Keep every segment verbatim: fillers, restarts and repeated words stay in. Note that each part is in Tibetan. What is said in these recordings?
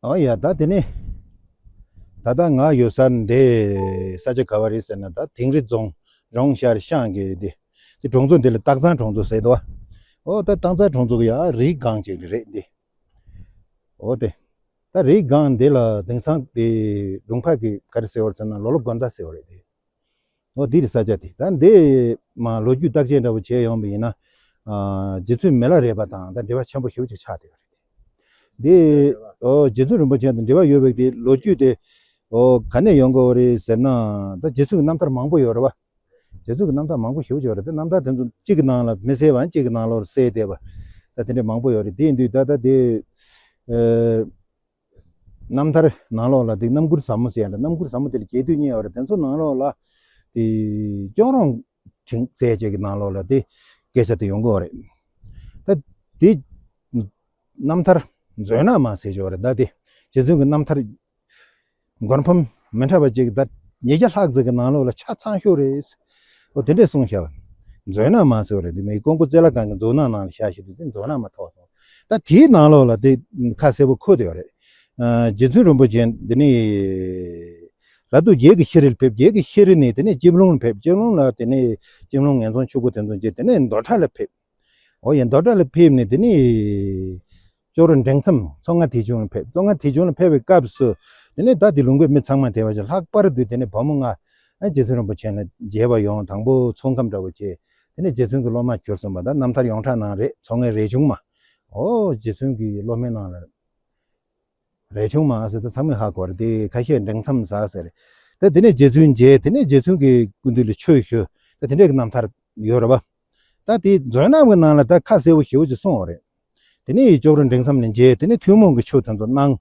ཨོ་ཡ། ད་དེ་ནས་ད་ལྟ་ང་ཡོད་ས་འདི་ས་ཆ་ག་བ་རེད་ཟེར་ན། ད་དིང་རི་རྫོང་རོང་ཤར་ཤང་གི་དེ་དེ་གྲོང་ཚོ་འདི་ལ་སྟག་ཚང་གྲོང་ཚོ་ཟེར་འདུག་བ། ཨོ་ད་སྟག་ཚང་གྲོང་ཚོ་གི་ཡ་རིའི་སྒང་ཅིག་རེད་འདི། ཨོ་དེ་ད་རིའི་སྒང་འདི་ལ་དེང་སང་དེ་དྲུང་འཕར་གྱི་ག་རེ་ཟེར་བ་རེད་ཟེར་ན། ལོ་ལོ་དགོན་བདག་ཟེར་བ་རེད་དེ། ཨོ་འདི་རེད་ས་ཆ་དེ། ད་འདི་མ་ལོ་རྒྱུས་བརྟག་དཔྱད་འདྲ་བོ་བྱས་ཡོང་བ་ཡིན་ན། ཨ་རྗེ་བཙུན་མི་ལ་རས་པ་དང་ད་འབྲེལ་བ་ཆེན་པོ་ཞེ་པོ་ཅིག་ཆགས་བསྡད་ཡོད་རེད། འདི་ཨོ་རྗེ་བཙུན་རིན་པོ་ཆེ་དང་འབྲེལ་བ་ཡོད་པའི་དེ་ལོ་རྒྱུས་དེ་ཨོ་ག་ནས་ཡོང་གི་ཡོད་རེད་ཟེར་ན། ད་རྗེ་བཙུན་གྱི་རྣམ་ཐར་མང་པོ་ཡོད་རེད་བ། རྗེ་བཙུན་གྱི་རྣམ་ཐར་མང་པོ་ཞེ་པོ་ཅིག་ཡོད་རེད། དེ་རྣམ་ཐར་དེ་ཚོ་གཅིག་གི་ནང་ལ་མི་གསལ་བ་གཅིག་གི་ནང་ལོགས་གསལ་བསྡད་པ། ད་དེ་འདྲ་མང་པོ་ཡོད་རེད། དེ་ཡིན་དུས་ད་ལྟ་དེ་ཨེ། རྣམ་ཐར་ནང་ལོགས་ལ་དེ་རྣམ་མགུར་ཟབ་མོ་ཟེར་ཡ་འདྲ། རྣམ་མགུར་ཟབ་མོ་དེ་ལ་རྒྱས་བསྡུས་གཉིས་ཡོད་རེད། དེ་ཚོ་ནང་ལོགས་ལ་དེ་ཅོག་རོང་ཁྲིང་ཚེ་བཅས་ཀྱི་ནང་ལོགས་ལ་དེ་སྐད་ཆ་དེ་ཡོང་གི་ཡོད་རེད། ད་དེ་རྣམ་ཐར་མཛོད་ནག་མ་ཟེར་ཡོད་རེད། ད་དེ་རྗེ་བཙུན་གྱི་རྣམ་ཐར་མགུར་འབུམ་མི་འདྲ་བ་ཅིག་ད་ཉིས་བརྒྱ་ལྷག་ཙམ་གྱི་ནང་ལོགས་ལ་ཆ་ཚང་ཤོས་རེད། འོ་དེ་འདྲས་གསུངས་བཞག་པ། མཛོད་ནག་མ་ཟེར་བ་རེད། དེ་མིན་ཀོང་པོ་རྩེ་ལ་སྒང་གི་མཛོད་ནག་ནང་ལ་བཞག་བཞག་དུས་དེ་མཛོད་ནག་མ་ཐོགས་སོང་། ད་དེའི་ནང་ལོགས་ལ་དེ་ཁ་གསལ་པོ་འཁོད་བསྡད་ཡོད་རེད། ཨ་རྗེ་བཙུན་རིན་པོ་ཆེ་འདི་ནི་ལ་དྭགས་བརྒྱད་ཀྱི་ཤེས་རིག་ལ་ཕེབས། བརྒྱད་ཀྱི་ཤེས་རིག་ནས་དེ་ནས་སྐྱིབ་ལུང་ལ་ཕེབས། སྐྱིབ་ལུང་ལ་དེ་ནས་སྐྱིབ་ལུང་ངན་སོང་ཆོས་སྐུ་དེ་ཚོ་མཇལ། དེ་ནས་མདོ་བྲག་ལ་ཕེབས། འོ་ཡ། མདོ་བྲག་ལ་ཕེབས་ནས་དེ་ནས་ཅོག་རོ་འབྲིང་མཚམས་མཚོ་རྔ་དེ་བྱུང་ལ་ཕེབས། མཚོ་རྔ་དེ་བྱུང་ལ་ཕེབས་པའི་སྐབས་སུ་དེ་ནས་ད་དེ་ལུང་པའི་མི་ཚང་མ་དེ་བ་ཞིག་ལྷག་པར་དུ་དེ་ནས་བུ་མོ་ལྔ་ཨ་རྗེ་བཙུན་རིན་པོ་ཆེ་ལ་མཇལ་བ་ཡོང་། དང་པོ་ཚོང་ཁང་འདྲ་བོ་བྱས། དེ་ནས་རྗེ་བཙུན་གྱི་སློབ་མ་གྱུར་སོང་བ། ད་རྣམ་ཐར་ཡོངས་གྲགས་ནང་རེད། མཚོ་རྔའི་རས་ཆུང་མ། འོ་རྗེ་བཙུན་གྱི་སློབ་མའི་ནང་ལ་རས་ཆུང་མ་ཟེར་ད་ཚང་མས་ཧ་གོ་རེད། དེ་ཁ་ཤས་འབྲིང་མཚམས་ཟེར་ཟེར། ད་དེ་ནས་རྗེ་བཙུན་མཇལ། དེ་ནས་རྗེ་བཙུན་གྱི་སྐུ་མདུན་ལ་ཆོས་ཞུ། ད་དེ་འདྲས་ཀྱི་རྣམ་ཐར་ཡོད་རེད་བ། ད་དེ་མཛོད་ནག་གི་ནང་ལ་ད་ཁ་གསལ་པོ་ཞེ་པོ་ཅིག་གསུངས་པ་རེད། དེ་ནས་ཅོག་རོ་འབྲིང་མཚམས་ནས་མཇལ། དེ་ནས་ཐུན་མོང་གི་ཆོས་དེ་ཚོ་གནང་།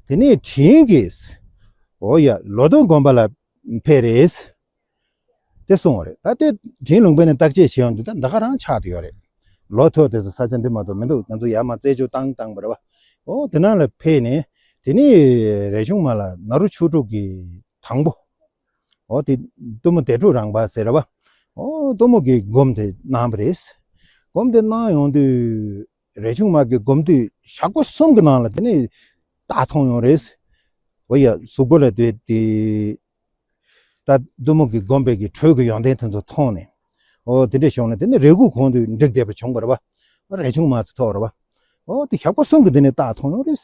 དེ་ནས་དྲིན་གྱིས་འོ་ཡ་ལོ་ཐོག་དགོན་པ་ལ་ཕེབས་རེད། དེ་གསུངས་པ་རེད། ད་དེ་དྲིན་ལུང་པ་ནས་བརྟག་དཔྱད་བྱས་ཡོང་དུས་ད་འདི་ག་རང་ཆགས་བསྡད་ཡོད་རེད། ལོ་ཐོག་དེ་ཚོ་ས་ཆ་འདི་མ་གཏོགས་མི་འདུག་ང་ཚོ་ཡར་མར་རྩད་གཅོད་བཏང་བཏང་བ་རེད་བ། འོ་དེ་ནང་ལ་ཕེབས་ནས་དེ་ནས་རས་ཆུང་མ་ལ་ནཱ་རོ་ཆོས་དྲུག་གི་དང་པོ། འོ་དེ་གཏུམ་མོ་བདེ་དྲུག་རང་འབར་ཟེར་བ། འོ་གཏུམ་མོ་གི་སྒོམ་དེ་གནང་བ་རེད། སྒོམ་དེ་གནང་ཡོང་དུས་རས་ཆུང་མ་གི་སྒོམ་དུས་ཞག་པོ་གསུམ་གི་ནང་ལ་དེ་ནས་རྟགས་མཐོང་ཡོང་རེད། འོ་ཡ་གཟུགས་པོ་ལ་དེ་དེ་ད་གཏུམ་མོ་གི་སྒོམ་པའི་གི་དྲོད་ཀྱི་ཡོན་ཏན་དེ་ཚོ་མཐོང་ནས། འོ་དེ་འདྲ་བྱུང་ནས་དེ་ནས་རེ་སྒུག་གོང་དུ་འགྲིག་བསྡད་པ་བྱུང་བ་རེད་བ། རས་ཆུང་མ་ཚོ་ཐོག་རེད་བ། འོ་དེ་ཞག་པོ་གསུམ་གི་དེ་ནས་རྟགས་མཐོང་ཡོང་རེད།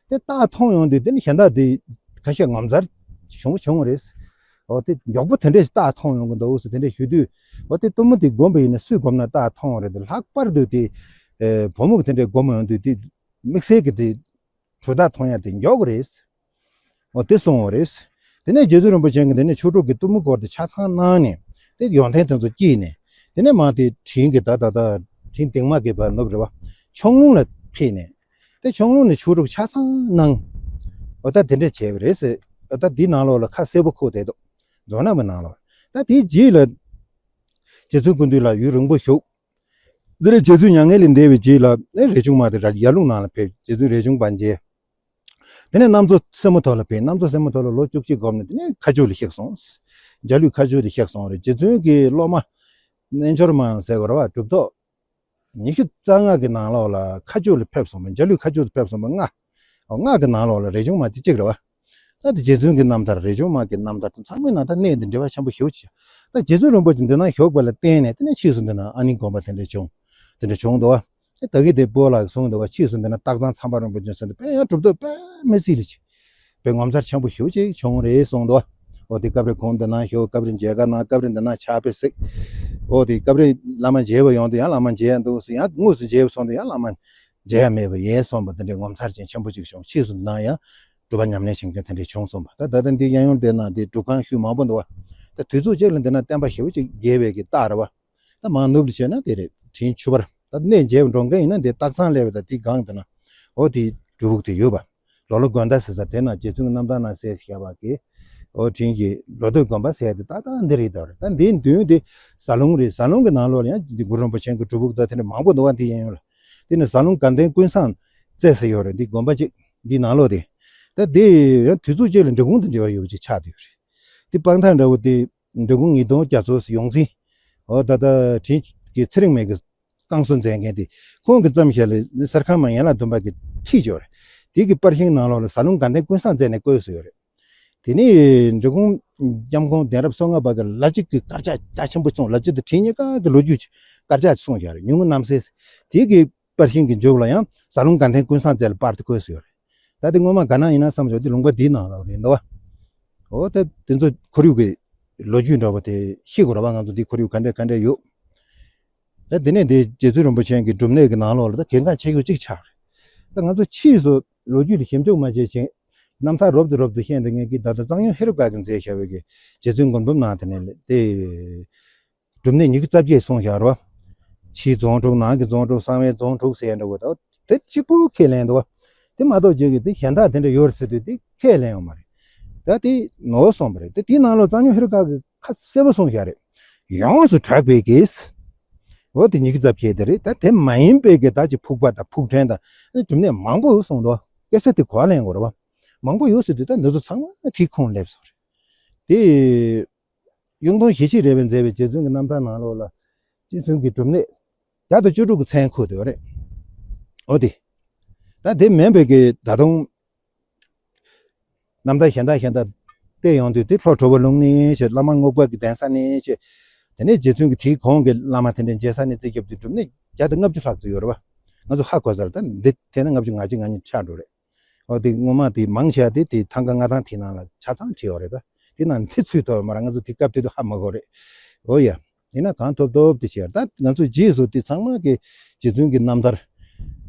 དེ་རྟགས་མཐོང་ཡོང་དུས་དེ་ནི་གཞན་དག་དེ་ཁ་ཤས་ངོ་མཚར་བྱུང་བྱུང་བ་རེད། འོ་དེ་མགྱོགས་པོ་དེ་འདྲས་རྟགས་མཐོང་ཡོང་གི་འདུག་ཟེར་དེ་འདྲས་ཞུ་དུས། འོ་དེ་གཏུམ་མོ་དེ་སྒོམ་པ་ཡིན་ན་སུས་སྒོམ་ན་རྟགས་མཐོང་བ་རེད། དེ་ལྷག་པར་དུ་དེ་ཨེ་བུ་མོ་གི་དེ་འདྲས་སྒོམ་ཡོང་དུས་དེ་དམིགས་བསལ་གྱི་དེ་གྲུབ་རྟགས་མཐོང་ཡ་དེ་མགྱོགས་པ་རེད། འོ་དེ་གསུངས་པ་རེད། དེ་ནས་རྗེ་བཙུན་རིན་པོ་ཆེ་གིས་དེ་ནས་ཆོས་དྲུག་གི་གཏུམ་མོ་སྐོར་དེ་ཆ་ཚང་གནང་ནས་དེ་ཡོན་ཏན་དེ་ཚོ་བསྐྱེད་ནས་དེ་ནས་མར་དེ་དྲིན་གྱི་ད་ད་ད་དྲིན་དེང་མ་གི་བར་ནུབ་རེད་བ། ཁྱུང་ལུང་ལ་ཕེབས་ནས། དེ་ཁྱུང་ལུང་ནས་ཆོས་དྲུག་ཆ་ཚང་གནང་། འོ་ད་དེ་འདྲ་བྱས་པ་རེད་ཟེར། འོ་ད་འདི་ནང་ལོགས་ལ་ཁ་གསལ་པོ་འཁོད་བསྡད་འདུག་མཛོད་ནག་པའི་ནང་ལོགས། ད་དེའི་རྗེས་ལ་རྗེ་བཙུན་སྐུ་མདུན་ལ་ཡུན་རིང་པོ་བཞུགས། འདི་ནས་རྗེ་བཙུན་མྱ་ངན་ལས་འདས་པའི་རྗེས་ལ་ཨེ་རས་ཆུང་མ་དེ་ར་ཡར་ཀླུང་ནང་ལ་ཕེབས། རྗེ་བཙུན་རས་ཆུང་པ་མཇལ། དེ་ནས་གནམ་མཚོ་སེན་མོ་ཐོག་ལ་ཕེབས། གནམ་མཚོ་སེན་མོ་ཐོག་ལ་ལོ་བཅུ་གཅིག་བསྒོམས་ནས་དེ་ནས་མཁའ་སྤྱོད་ལ་གཤེགས་སོང་། འཇའ་ལུས་མཁའ་སྤྱོད་དུ་གཤེགས་སོང་རེད། རྗེ་བཙུན་གྱི་སློབ་མ་རྣལ་འབྱོར་མ་ཟེར་དགོས་རེད་བ། གྲུབ་ཐོབ་ཉི་ཤུ་རྩ་ལྔ་གི་ནང་ལོགས་ལ་མཁའ་སྤྱོད་ལ་ཕེབས་སོང་བ། འཇའ་ལུས་མཁའ་སྤྱོད་དུ་ཕེབས་སོང་བ་ལྔ། འོ་ལྔ་གི་ནང་ལོགས་ལ་རས་ཆུང་མ་དེ་གཅིག་རེད་བ། ད་དེ་རྗེ་བཙུན་གྱི་རྣམ་ཐར་རས་ཆུང་མ་གི་རྣམ་ཐར་དེ་ཚང་མའི་ནང་ད་གནད་དེ་འབྲེལ་བ་ཆེན་པོ་ཞེ་པོ་ཅིག་ད་རྗེ་བཙུན་རིན་པོ་ཆེ་འདི་ན་བཞུགས་པ་ལ་བརྟེན་ནས་དེ་ནས་ཕྱིས་སུ་འདི་ན་ཨ་ནི་དགོན་པ་དེ་འདྲ་བྱུང་། དེ་འདྲ་བྱུང་འདུག་བ། ད་གིན་དེ་སྤོ་ལགས་གསུངས་འདུག་བ། ཕྱིས་སུ་འདི་ན་སྟག་ཚང་ཚངས་པ་རིན་པོ་ཆེ་ཟེར་ནས་དཔེ་ཡང་གྲུབ་ཐོབ་དཔེ་མི་སྲིད་ལ་ཅིག་དཔེ་ངོ་མཚར་ཆེན་པོ་ཞེ་པོ་ཅིག་བྱུང་རེད་གསུངས་འདུག་བ། འོ་དེ་སྐབས་རེ་ཁོང་འདི་ན་བཞུགས། སྐབས་རེ་མཇལ་ཁ་གནང་། སྐབས་རེ་འདི་ན་ཕྱག་དཔེ་གཟིགས། འོ་དེ་སྐབས་རེ་བླ་མ་མཇལ་བ་ཡོང་དུས་ཡང་བླ་མ་མཇལ་ཡ་འདུག་ཟེར། ཡང་དངོས་སུ་མཇལ་བ་སོང་དུས་ཡང་བླ་མ་མཇལ་ཡ་མེད་པ་ཡིན་གསུངས་པ་དེ་འདྲའི་ངོ་མཚར་ཅན་ཆེན་པོ་ཅིག་བྱུང་། ཕྱིས་སུ་འདི་ན་ཡང་སྒྲུབ་པ་ཉམས་ལེན་བྱེད་མཁན་དེ་འདྲ་བྱུང་གསུངས་པ། ད་ད་ལྟ་འདི་གཡས་གཡོན་དེ་ན་འདི་སྒྲུབ་ཁང་ཤུལ་མང་པོ་འདུག་བ། ད་དུས་ཚོད་ཅིག་ལ་འདི་ན་བསྟན་པ་ཞེ་པོ་ཅིག་རྒྱས་པའི་གི་རྟགས་རེད་བ། ད་མར་ནུབ་ལ་བྱས་ན་དེ་རེད། དྲིན་ཆུ་བར། ད་གནས་མཇལ་བ་འགྲོ་མཁན་ཡིན་ན་འདི་སྟག་ཚང་སླེབས་པ་ད་དེའི་སྒང་དེ་ན་འོ་དེའི་སྒྲུབ་ཕུག་དེ་ཡོད་པ། ལོ་ལོ་དགོན་བདག་ཟེར་ས་དེ་ན་རྗེ་བཙུན་གྱི་རྣམ་ཐར་ནང་གསལ་བཞག་པ་གི་འོ་དྲིན་གྱི་ལོ་ཐོག་དགོན་པ་ཟེར་དེ་ཏག་ཏག་འདི་རེད། ད་རེད། ད་འདིའི་མདུན་དེ་ཟ་ལུང་རེད། ཟ་ལུང་གི་ནང་ལོགས་ལ་ཡང་འདི་གུ་རུ་རིན་པོ་ཆེ་གི་སྒྲུབ་ཕུག་ད་དེ་འདྲ་མང་པོ་འདུག་བ། འདི་གཡས་གཡོན་ལ། དེ་ནི་ཟ་ལུང་དགའ་ལྡན་ཀུན་བཟང་རྩེ་ཟེར་ཡོད་རེད། འདི་དགོན་པ་གཅིག་འདི་ནང་ལོགས་དེ། ད་དེ་ཡང་དུས་ཚོད་གཅིག་ལ་འབྲི་གུང་དང་འབྲེལ་བ་ཡོད་པ་ཅིག་ཆགས་བསྡད་ཡོད་རེད། དེ་སྤང་ཐང་འདྲ་བོ་དེ་འབྲི་གུང་ཉིས་སྟོང་རྒྱ་མཚོ་ཡོངས་འཛིན། འོ་ད་ལྟ་དྲིན་གྱི་ཚེ་རིང་མའི་གི་བསྐང་གསོ་མཛད་མཁན་དེ་ཁོང་གི་བརྩམས་བཞག་ལས་གསེར་ཁང་མ་ཡན་ལག་བདུན་པ་གི་ཁྲིད་ཅིག་ཡོད་རེད། དེ་གི་པར་ཤིང་ནང་ལོགས་ལ་ཟ་ལུང་དགའ་ལྡན་ཀུན་བཟང་བཙལ་ནས་བརྐོས་སུ་ཡོད་རེད། དེ་ནས་འབྲི་གུང་སྐྱབས་མགོན་གདན་རབས་སོ་ལྔ་པ་གི་ལ་གཅིག་གི་དཀར་ཆག་རྒྱ་ཆེན་པོ་བྱུང་། ལ་གཅིག་དང་བྲིས་རྙེད་དཀའ་གི་ལོ་རྒྱུས་དཀར་ཆག་གསུངས་བཞག་རེད། ཉུང་ངུ་རྣམ་སྲས་དེ་གི་པར་ཤིང་གི་མཇུག་ལ་ཡང་ཟ་ལུང་དགའ་ལྡན་ཀུན་བཟང་བཙལ་པར་དེ་བརྐོས་སུ་ཡོད་རེད། ད་དེ་སྔོན་མ་ག་ན་ཡིན་ན་བསམ་བྱུང་། དེ་ལུང་པ་འདིའི་ནང་ལ་རེད་འདུག་བ། འོ་ད་དེ་ཚོ་ཁོར་ཡུག་གི་ལོ་རྒྱུས་འདྲ་བོ་དེ་ཤེས་དགོས་རེད་བ། ང་ཚོ་འདི་ཁོར་ཡུག་ག་འདྲ་ག་འདྲ་ཡོད། ད་དེ་ནས་འདི་རྗེ་བཙུན་རིན་པོ་ཆེ་གི་སྒྲུབ་གནས་ཀྱི་ནང་ལོགས་ལ་ད་གལ་འགངས་ཆེ་ཤོས་གཅིག་ཆགས་རེད། ད་ང་ཚོ་ཕྱིས་སུ་ལོ་རྒྱུས་དེ་ཞིབ་འཇུག་མ་བྱས་ཤིང་རྣམ་ཐར་རོབ་ཙམ་རོབ་ཙམ་བཤད་འདི་ངས་ཀྱིས་ད་ལྟ་གཙང་སྨྱོན་ཧེ་རུ་ཀ་གིས་མཛད་བཞག་པའི་གི་རྗེ་བཙུན་མགོན་འབུམ་ནང་དེ་ནས་དེ་སྒྲུབ་གནས་ཉི་ཤུ་རྩ་བརྒྱད་གསུངས་བཞག་རོ། ཕྱིའི་རྫོང་དྲུག་ནང་གི་རྫོང་དྲུག་གསང་བའི་རྫོང་དྲུག་ཟེར་ཡ་འདྲ་བོ་ད་དེ་གཅིག་པུ་ཁས་ལེན་འདུག་བ། དེ་མ་གཏོགས་རྗེས་ཀྱི་དེ་གཞན་དག་དེ་འདྲ་ཡོད་རེད་ཟེར་དུས་དེ་ཁས་ལེན་ཡོད་མ་རེད། ད་དེ་ནོར་སོང་བ་རེད། དེ་དེའི་ནང་ལོགས་གཙང་སྨྱོན་ཧེ་རུ་ཀ་གིས་ཁ་གསལ་པོ་གསུངས་བཞག་རེད། ཡོངས་སུ་གྲགས་པའི་གེ་སར། འོ་དེ་ཉི་ཤུ་རྩ་བརྒྱད་དེ་རེད། ད་དེ་མ་ཡིན་པའི་གི་ད་ཅིག་ཕུག་པ་དང་ཕུག་ཕྲན་དང་སྒྲུབ་གནས་མང་པོ་གསུངས་འདུག་སྐད་ཆ་དེ་གོ་བ་ལེན་དགོས་རེད་བ། མང་པོ་ཡོད་ཟེར་དུས་ད་འདི་ཚོ་ཚང་མ་དེའི་ཁོངས་སླེབས་སོང་རེད། དེ་གཡུང་དྲུང་ཞེ་བཞི་རས་པས་མཛད་པའི་རྗེ་བཙུན་གྱི་རྣམ་ཐར་ནང་ལོགས་ལ་རྗེ་བཙུན་གྱི་སྒྲུབ་གནས་བརྒྱ་དང་བཅུ་དྲུག་གི་མཚན་འཁོད་དེ་ཡོད་རེད། འོ་དེ། ད་དེ་མིན་པའི་གི་ད་དུང་རྣམ་ཐར་གཞན་དག་གཞན་དག་བལྟས་ཡོང་དུས་དེ་ལྷོ་དྲོ་པོ་ལུང་ནས་བྱས། བླ་མ་རྔོག་པ་གི་གདན་ས་ནས་བྱས། དེ་ནས་རྗེ་བཙུན་གྱི་དེའི་གོང་གི་བླ་མ་དེ་འདྲའི་མཇལ་ས་ནས་རྩིས་རྒྱབ་དུས་སྒྲུབ་གནས་བརྒྱ་དང་ལྔ་བཅུ་ལྷག་ཙམ་ཡོད་རེད་བ། ང་ཚོ་ཧ་གོ་ས་རེད། ད་འདི་དེ་ནས་ལྔ་བཅུ་ང་གཅིག་ང་གཉིས་ཆགས་འགྲོ་རེད། འོ་དེ་སྔོན་མ་དེ་མང་ཆེ་བ་དེ་དེ་ཐང་ག་ལྔ་ཐང་དེའི་ནང་ལ་ཆ་ཚང་བྲིས་ཡོད་རེད། ད་དེ་ནང་ཚིག་ཚུད་ཐུབ་ཡོད་མ་རེད། ང་ཚོ་དེ་སྐབས་དེ་དུས་ཧ་མ་གོ་རེད། འོ་ཡ། ཡིན་ན་གང་ཐུབ་ཐུབ་དེ་བྱས། ད་ང་ཚོ་རྗེས་སུ་དེ་ཚང་མ་གི་རྗེ་བཙུན་གྱི་རྣམ་ཐར་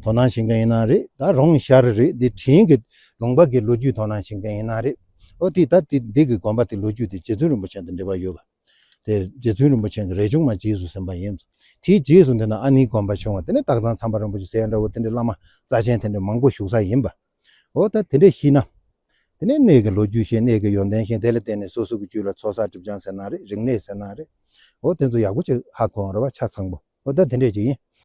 དོ་སྣང་བྱེད་མཁན་ཡིན་ན་རེད། ད་རོང་ཤར་རེད། དེ་དྲིན་གྱི་ལུང་པ་གི་ལོ་རྒྱུས་དོ་སྣང་བྱེད་མཁན་ཡིན་ན་རེད། འོ་དེ་ད་དེ་འདི་གི་དགོན་པ་དེ་ལོ་རྒྱུས་དེ་རྗེ་བཙུན་རིན་པོ་ཆེ་དང་འབྲེལ་བ་ཡོད་པ། དེ་རྗེ་བཙུན་རིན་པོ་ཆེ་གི་རས་ཆུང་མ་རྗེས་སུ་ཟིན་པ་ཡིན། དེའི་རྗེས་སུ་འདི་ན་ཨ་ནིའི་དགོན་པ་བྱུང་བ། དེ་ནས་སྟག་ཚང་ཚངས་པ་རིན་པོ་ཆེ་ཟེར་འདྲ་བོ་དེ་འདྲའི་བླ་མ་རྩ་ཆེན་དེ་འདྲ་མང་པོ་བཞུགས་ས་ཡིན་པ། འོ་ད་དེ་འདྲས་ཤེས་ན། དེ་ནས་གནས་ཀྱི་ལོ་རྒྱུས་ཤེས། གནས་ཀྱི་ཡོན་ཏན་ཤེས། དེ་ལ་བརྟེན་ནས་སོ་སོ་གི་རྒྱུད་ལ་ཚོགས་བསགས་སྒྲིབ་སྦྱང་ཟེར་ན་རེད། རིག་གནས་ཟེར་ན་རེད། འོ་དེ་ཚོ་ཡག་པོ་ཅིག་ཧ་གོ་འོང་རེད་བ། ཆ་ཚང་པོ། འོ་ད་དེ་འདྲས་ཅིག་ཡིན།